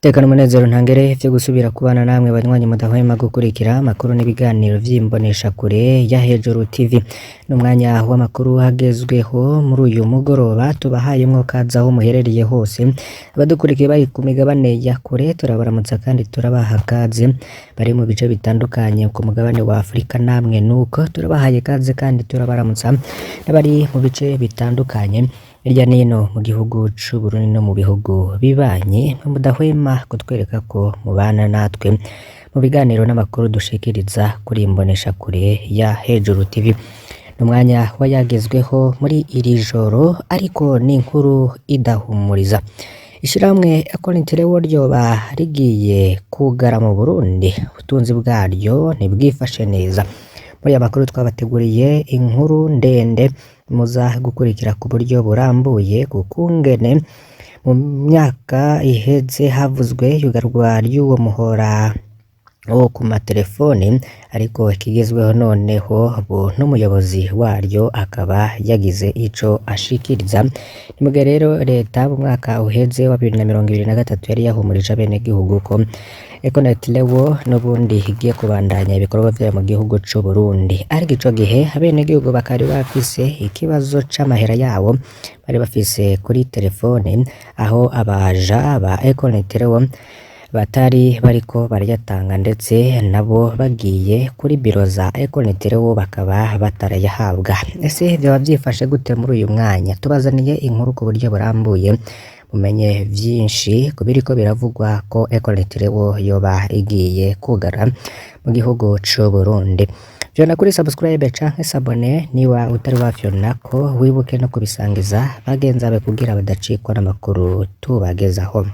Tekano umunezero ntangere vyo gusubira kubana namwe banywanyi mudahwema gukurikira amakuru n'ibiganiro vy'imboneshakure ya Hejuru TV. N'umwanya w'amakuru agezweho muri uyu mugoroba tubahayemwo kaze aho muherereye hose. Abadukurikiye bari ku migabane ya kure turabaramutsa kandi turabaha kaze, bari mu bice bitandukanye ku mugabane wa Afrika namwe nuko turabahaye kaze kandi turabaramutsa, n'abari mu bice bitandukanye hirya n'ino mu gihugu c'Uburundi no mu bihugu bibanyi, mwe mudahwema kutwereka ko mubana natwe mu biganiro n'amakuru dushikiriza kuri imboneshakure ya Hejuru TV. N'umwanya w'ayagezweho muri iri joro ariko n'inkuru idahumuriza. Ishirahamwe Econet-Lewo ryoba rigiye kugara mu Burundi, ubutunzi bwaryo ntibwifashe neza. Muri aya makuru twabateguriye inkuru ndende muza gukurikira ku buryo burambuye ku kungene mu myaka iheze havuzwe iyugarwa ry'uwo muhora wo ku matelefoni, ariko ikigezweho noneho ubu n'umuyobozi waryo akaba yagize ico ashikiriza. Ni mugihe rero leta mu mwaka uheze wa 2023 yari yahumurije abenegihugu ko Econet-Lewo n'ubundi igiye kubandanya ibikorwa vyayo mu gihugu c'Uburundi, ariko ico gihe abenegihugu bakaba bafise ikibazo c'amahera yabo bari bafise kuri telefone, aho abaja ba Econet-Lewo batari bariko barayatanga, ndetse nabo bagiye kuri biro za Econet-Lewo bakaba batarayahabwa. Ese vyoba vyifashe gute muri uyu mwanya? Tubazaniye inkuru ku buryo burambuye mumenye vyinshi ku biriko biravugwa ko Econet-Lewo yoba igiye kugara mu gihugu c'Uburundi. Vyonda kuri subscribe canke s'abonner niba utari wafyonako, wibuke no kubisangiza bagenzi bawe kugira badacikwa n'amakuru tubagezaho.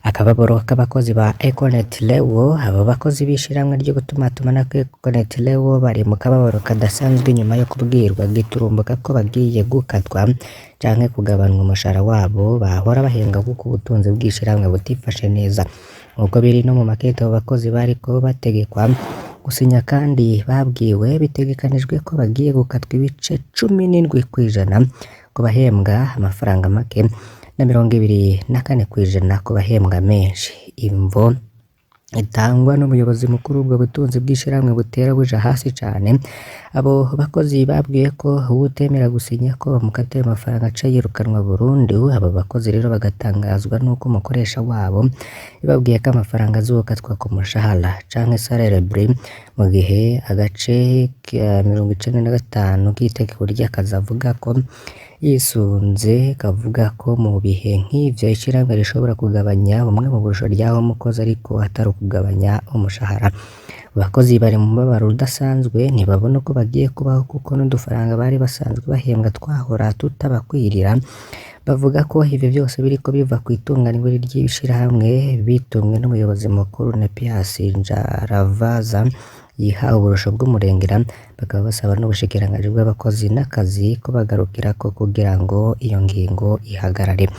Akababaro k'abakozi ba Econet-Lewo. Abo bakozi b'ishirahamwe ryo gutumatumanako Econet-Lewo bari mu kababaro kadasanzwe nyuma yo kubwirwa giturumbuka ko bagiye gukatwa canke kugabanwa umushahara wabo bahora bahembwa kuko ubutunzi bw'ishirahamwe butifashe neza. Nkuko biri no mu makete abo bakozi bariko bategekwa gusinya kandi babwiwe, bitegekanijwe ko bagiye gukatwa ibice 17% ku bahembwa amafaranga make na 24% ku bahembwa menshi. Imvo itangwa n'umuyobozi mukuru w'ubwo butunzi bw'ishirahamwe butera buja hasi cane. Abo bakozi babwiwe ko uwutemera gusinya ko bamukata ayo mafaranga aca yirukanwa burundu. Abo bakozi rero bagatangazwa n'uko umukoresha wabo yababwiye ko amafaranga azokatwa ku mushahara canke salaire brut, mu gihe agace ka 95 k'itegeko ry'akazi avuga ko yisunze kavuga ko mu bihe nk'ivyo ishirahamwe rishobora kugabanya bumwe mu burusho ryaha umukozi ariko atari ukugabanya umushahara. Abakozi bari mu mubabaro udasanzwe, ntibabona uko bagiye kubaho kuko n'udufaranga bari basanzwe bahembwa twahora tutabakwirira. Bavuga ko ivyo vyose biriko biva kw'itunganirwa ry'ishirahamwe bitumwe n'umuyobozi mukuru Nepias Njaravaza yiha uburusho bw'umurengera, bakaba basaba n'ubushikiranganji bw'abakozi n'akazi ko bagarukirako kugira ngo iyo ngingo ihagarare.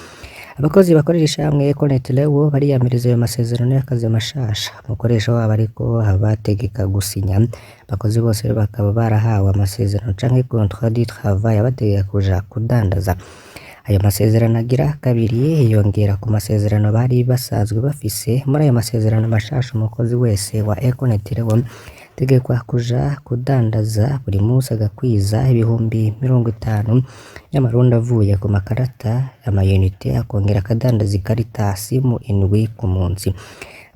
Abakozi bakorera ishirahamwe Econet-Lewo bariyamiriza ayo masezerano y'akazi mashasha umukoresha wabo ariko abategeka gusinya. Abakozi bose bakaba barahawe amasezerano canke contrat du travail abategeka kuja kudandaza. Ayo masezerano agira kabiri yiyongera ku masezerano bari basanzwe bafise. Muri ayo masezerano mashasha umukozi wese wa Econet-Lewo ategekwa kuja kudandaza buri musi agakwiza 50,000 y'amarundi avuye ku makarata amayinite, akongera akadandaza ikarita simu indwi ku munsi.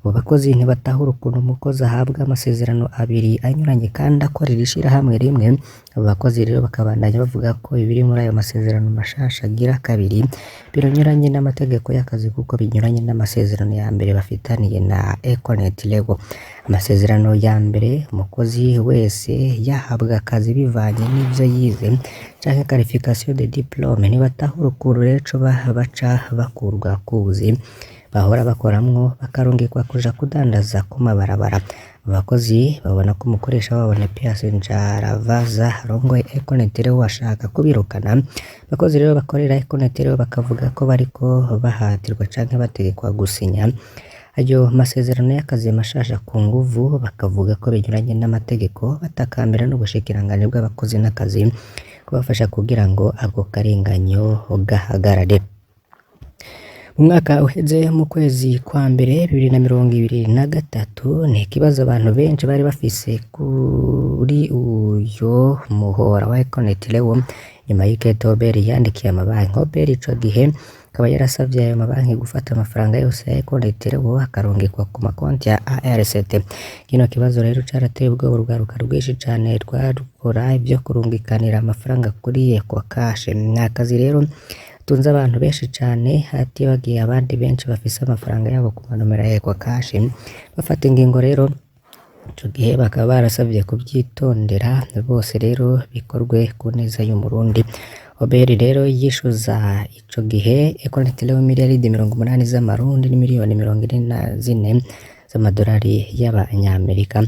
Abo bakozi ntibatahura ukuntu umukozi ahabwa amasezerano abiri anyuranye kandi akorera ishirahamwe rimwe. Abo bakozi rero bakabandanya bavuga ko ibiri muri ayo masezerano mashasha agira kabiri biranyuranye n'amategeko y'akazi kuko binyuranye n'amasezerano ya mbere bafitaniye na Econet-Lewo. Amasezerano ya mbere umukozi wese yahabwa akazi bivanye n'ivyo yize canke qualification de diplôme. Ntibatahura ukuntu rero co baca bakurwa kubuzi bahora bakoramwo bakarungikwa kuja kudandaza ku mabarabara. Abakozi babona ko umukoresha wabo Nepias Njaravaza arongoye Econet-Lewo ashaka kubirukana. Abakozi rero bakorera Econet-Lewo bakavuga ko bariko bahatirwa canke bategekwa gusinya ayo masezerano y'akazi mashasha ku nguvu, bakavuga ko binyuranye n'amategeko, batakambira n'ubushikiranganji bw'abakozi n'akazi kubafasha kugira ngo ako karenganyo gahagarare. Mu mwaka uheze mu kwezi kwa mbere 2023, ni ikibazo abantu benshi bari bafise kuri uyo muhora wa Econet Leo nyuma y'ikete Obert yandikiye amabanki. Obert ico gihe akaba yarasavye ayo mabanki gufata amafaranga yose ya Econet Leo akarungikwa ku makonti ya ARCT. Kino kibazo rero carateye ubwoba urwaruka rwinshi cane rwarukora ivyo kurungikanira amafaranga kuri Ecocash. Ni akazi rero tunze abantu benshi cane, hatibagiye abandi benshi bafise amafaranga yabo ku manomero ya Ecocash. Bafata ingingo rero ico gihe bakaba barasavye kuvyitondera bose rero bikorwe ku neza y'Umurundi. Obert rero yishuza ico gihe Econet Leo miliyaridi 80 z'amarundi n'imiliyoni 44 z'amadolari y'abanyamerika.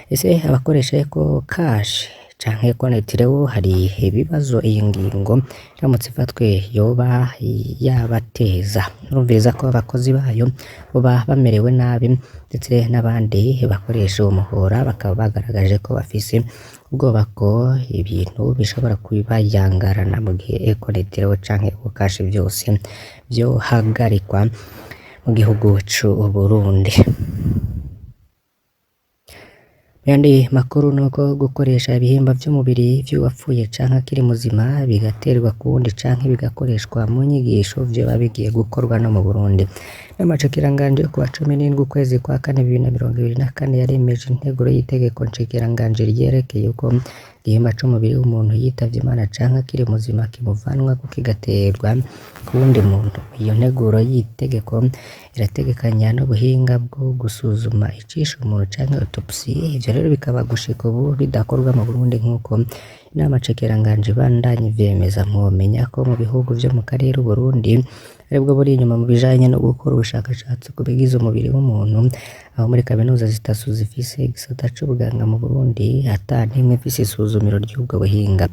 Ese abakoresha Ecocash canke Econet Leo hari ibibazo iyi ngingo iramutse ifatwe yoba yabateza? Urumviriza ko abakozi bayo boba bamerewe nabi, ndetse n'abandi bakoresha uwo muhora bakaba bagaragaje ko bafise ubwoba ko ibintu bishobora kubayangarana mu gihe Econet Leo canke Ecocash vyose vyohagarikwa mu gihugu c'Uburundi. Ayandi makuru nuko gukoresha ibihimba vy'umubiri vy'uwapfuye canke akiri muzima bigaterwa kuwundi canke bigakoreshwa mu nyigisho vyoba bigiye gukorwa no mu Burundi. Inama nshikiranganji yo kuwa 17 ukwezi kwa kane 2024 yaremeje integuro y'itegeko nshikiranganji ryerekeye uko igihimba c'umubiri w'umuntu yitavye Imana canke akiri muzima kimuvanwako kigaterwa kuwundi muntu. Iyo nteguro y'itegeko irategekanya n'ubuhinga bwo gusuzuma icishe umuntu canke autopsie. Ivyo rero bikaba gushika ubu bidakorwa mu Burundi nk'uko inama nshikiranganji ibandanya ivyemeza. Mwomenya ko mu bihugu vyo mu karere Uburundi aribwo buri inyuma mu bijanye no gukora ubushakashatsi ku bigize umubiri w'umuntu, aho muri kaminuza zitatu zifise igisata c'ubuganga mu Burundi ata n'imwe ifise isuzumiro ry'ubwo buhinga.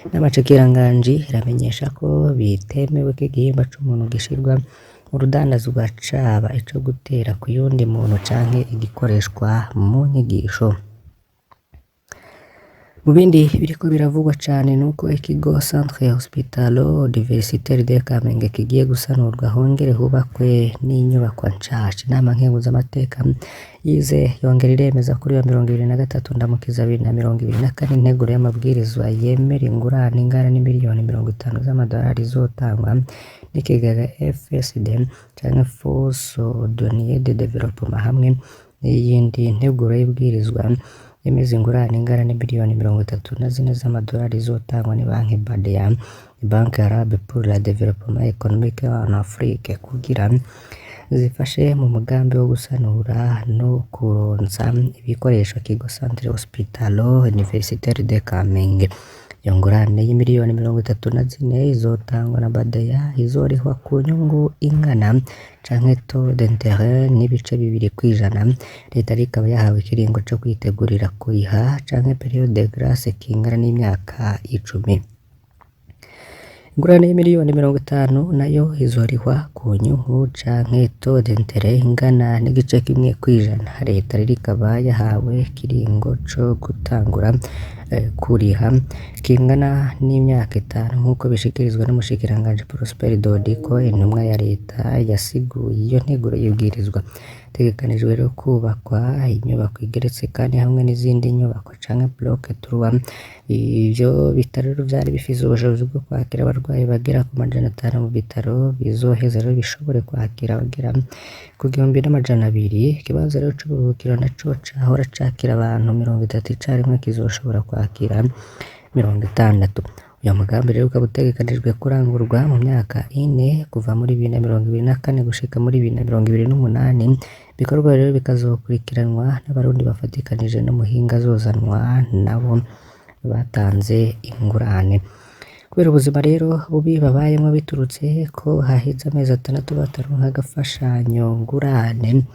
Inama nshikiranganji iramenyesha ko bitemewe ko igihimba c'umuntu gishirwa mu rudandazwa caba ico gutera kuyundi muntu canke igikoreshwa mu nyigisho. Mu bindi biriko biravugwa cane nuko ikigo Centre Hospitalo Universitaire de Kamenge kigiye gusanurwa hongere hubakwe n'inyubakwa nshasha. Inama nkenguzamateka yize yongera iremeza kuri wa 23 Ndamukiza 2024 integuro y'amabwirizwa yemera ingurane ingana n'imiliyoni 50 z'amadolari izotangwa n'ikigega FSD canke Fonds Douanier de Développement, hamwe n'iyindi nteguro y'ibwirizwa yemeza ingurane ingana n'imiliyoni 34 z'amadolari izotangwa n'ibanki BADEA, Banque Arabe pour le Développement Économique en Afrique, kugira zifashe mu mugambi wo gusanura no kuronsa ibikoresho ikigo Centre Hospitalo Universitaire de Kamenge. Iyo ngurane y'imiliyoni 34 izotangwa na BADEA izorihwa ku nyungu ingana canke taux d'intérêt n'ibice 2%. Leta rero ikaba yahawe ikiringo co kwitegurira kuriha canke période de grâce kingana n'imyaka 10. Ingurane y'imiliyoni 50 nayo izorihwa ku nyungu canke taux d'intérêt ingana n'1.5%. Leta rero ikaba yahawe ikiringo co gutangura kuriha kingana n'imyaka 5, nk'uko bishikirizwa n'umushikiranganji Prosper Dodiko, intumwa ya leta yasiguye iyo nteguro y'ibwirizwa. Hategekanijwe rero kubakwa inyubako igeretse kane hamwe n'izindi nyubako canke bloc trois. Ivyo bitaro rero vyari bifise ubushobozi bwo kwakira abarwayi bagera ku 500 mu bitaro bizoheza rero bishobore kwakira abagera ku 1200. Ikibanza rero c'uburuhukiro naco cahora cakira abantu 30 icarimwe kizoshobora kwakira 60. Uyo mugambi rero ukaba utegekanijwe kurangurwa mu myaka 4 kuva muri 2024 gushika muri 2028. Ibikorwa rero bikazokurikiranwa n'abarundi bafatikanije n'umuhinga azozanwa nabo batanze ingurane. Kubera ubuzima rero bubi babayemwo biturutse ko haheze amezi 6 bataronka agafashanyo ngurane.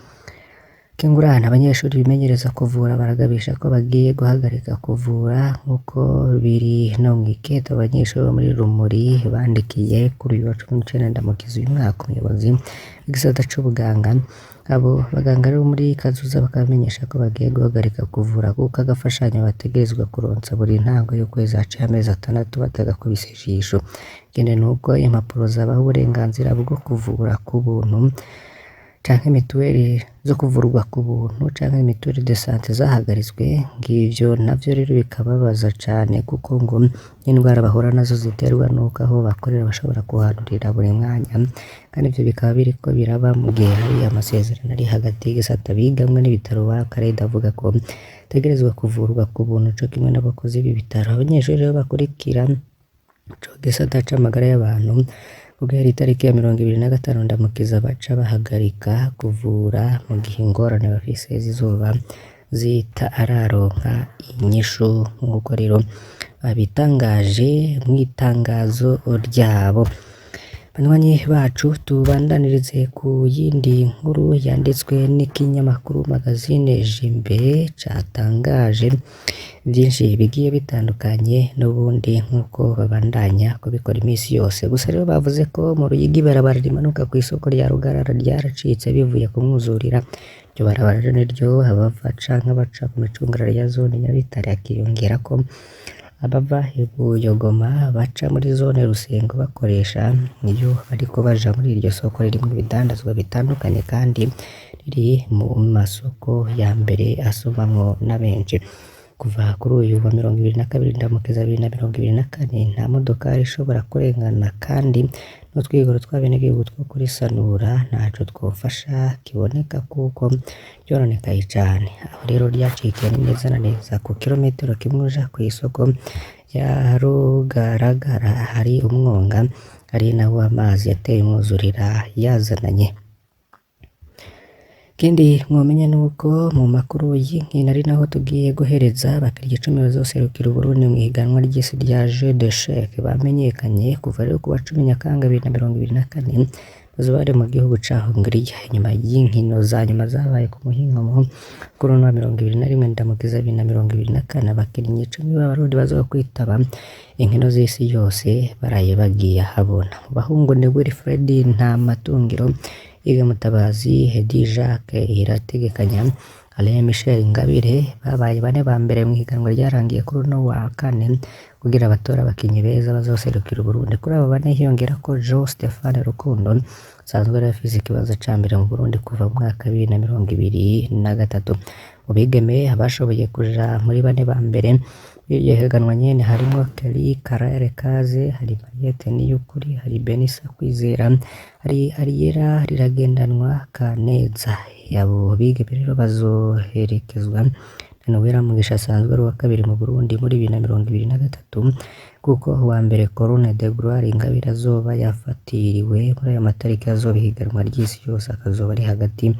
Kingurane abanyeshuri bimenyereza kuvura baragabisha ko bagiye guhagarika kuvura nk'uko biri no mw'ikete abanyeshuri bo muri Rumuri bandikiye kuri uyu wa 19 Ndamukiza uyu mwaka umuyobozi w'igisata c'ubuganga. Abo baganga rero muri Kazoza bakabamenyesha ko bagiye guhagarika kuvura kuko agafashanyo bategerezwa kuronsa buri ntango y'ukwezi haciye amezi 6 batagakubise ijisho. Ikindi nuko impapuro zabaha uburenganzira bwo kuvura ku buntu canke mituweli zo kuvurwa ku buntu canke mituweli de sante zahagaritswe, ng'ivyo navyo rero bikababaza cane kuko ngo n'indwara bahura nazo ziterwa nuko aho bakorera bashobora kuhandurira buri mwanya, kandi ivyo bikaba biriko biraba mu gihe hari amasezerano ari hagati y'igisata bigamwo n'ibitaro Karede avuga ko bategerezwa kuvurwa ku buntu co kimwe n'abakozi b'ibitaro. Abanyeshuri rero bakurikira ico gisata c'amagara y'abantu guhera itariki ya 25 Ndamukiza baca bahagarika kuvura mu gihe ingorane bafise zizoba zitararonka inyishu nk'uko rero babitangaje mw'itangazo ryabo. Banywanyi bacu tubandanirize ku yindi nkuru yanditswe n'ikinyamakuru Magazine Jimbe catangaje vyinshi bigiye bitandukanye n'ubundi nk'uko babandanya kubikora imisi yose. Gusa rero bavuze ko mu Ruyigi ibarabara rimanuka kw'isoko rya Rugarara ryaracitse bivuye ku mwuzurira. Iryo barabara rero niryo abava canke abaca ku micungararo ya zone Nyabitare hakiyongerako abava i Buyogoma baca muri zone Rusengo bakoresha iyo bariko baja muri iryo soko ririmwo ibidandazwa bitandukanye kandi riri mu masoko ya mbere asomamwo na benshi. Kuva kuri uyu wa 22 Ndamukiza 2024 nta modokari ishobora kurengana kandi n'utwigoro tw'abenegihugu two kurisanura ntaco twofasha kiboneka kuko ryononekaye cane. Aho rero ryacikiye ni neza na neza ku kirometero kimwe uja kw'isoko ya Rugaragara hari umwonga ari nawo amazi yateye umwuzurira yazananye. Ikindi mwomenya nuko mu makuru y'inkino ari naho tugiye guhereza abakiriya icumi bazoserukira Uburundi mw'ihiganwa ry'isi rya Jeux d'échecs bamenyekanye kuva rero kuwa 10 Nyakanga 2024 bazoba bari mu gihugu ca Hongiriya inyuma y'inkino za nyuma zabaye ku muhingamo kuri uno wa 21 Ndamukiza 2024 abakinyi icumi b'Abarundi bazokwitaba inkino z'isi yose baraye bagiye ahabona. Mu bahungu ni Wilfred Ntamatungiro, Yiga Mutabazi, Hedi Jacques Irategekanya, Alain Michel Ingabire babaye bane ba mbere mw'ihiganwa ryarangiye kuri uno wa kane kugira batore abakinyi beza bazoserukira Uburundi. Kuri abo bane hiyongerako Jean Stephane Rukundo asanzwe yari afise ikibanza ca mbere mu Burundi kuva mu mwaka wa 2023. Mu bigeme abashoboye kuja muri bane ba mbere mw'iryo higanwa nyene harimwo Kelly Karere Kaze, hari Mariette Niyukuri, hari Benissa Kwizera, hari Ariella Riragendanwa Kaneza. Abo bigeme rero bazoherekezwa na Noella Mugisha asanzwe ari uwa kabiri mu Burundi muri 2023 kuko uwa mbere Corone de Gloire Ingabire azoba yafatiriwe muri ayo matariki azoba ihiganwa ry'isi yose akazoba ari hagati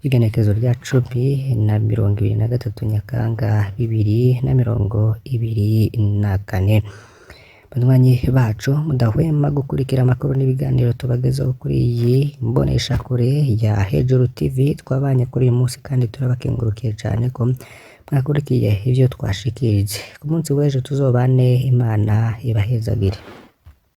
y'igenekerezo rya 10 na 23 Nyakanga 2024. Banywanyi bacu mudahwema gukurikira amakuru n'ibiganiro tubagezaho kuri iyi mboneshakure ya Hejuru TV twabanye kuri uyu munsi kandi turabakengurukiye cane ko mwakurikiye ivyo twashikirije. Ku munsi w'ejo tuzobane, Imana ibahezagire.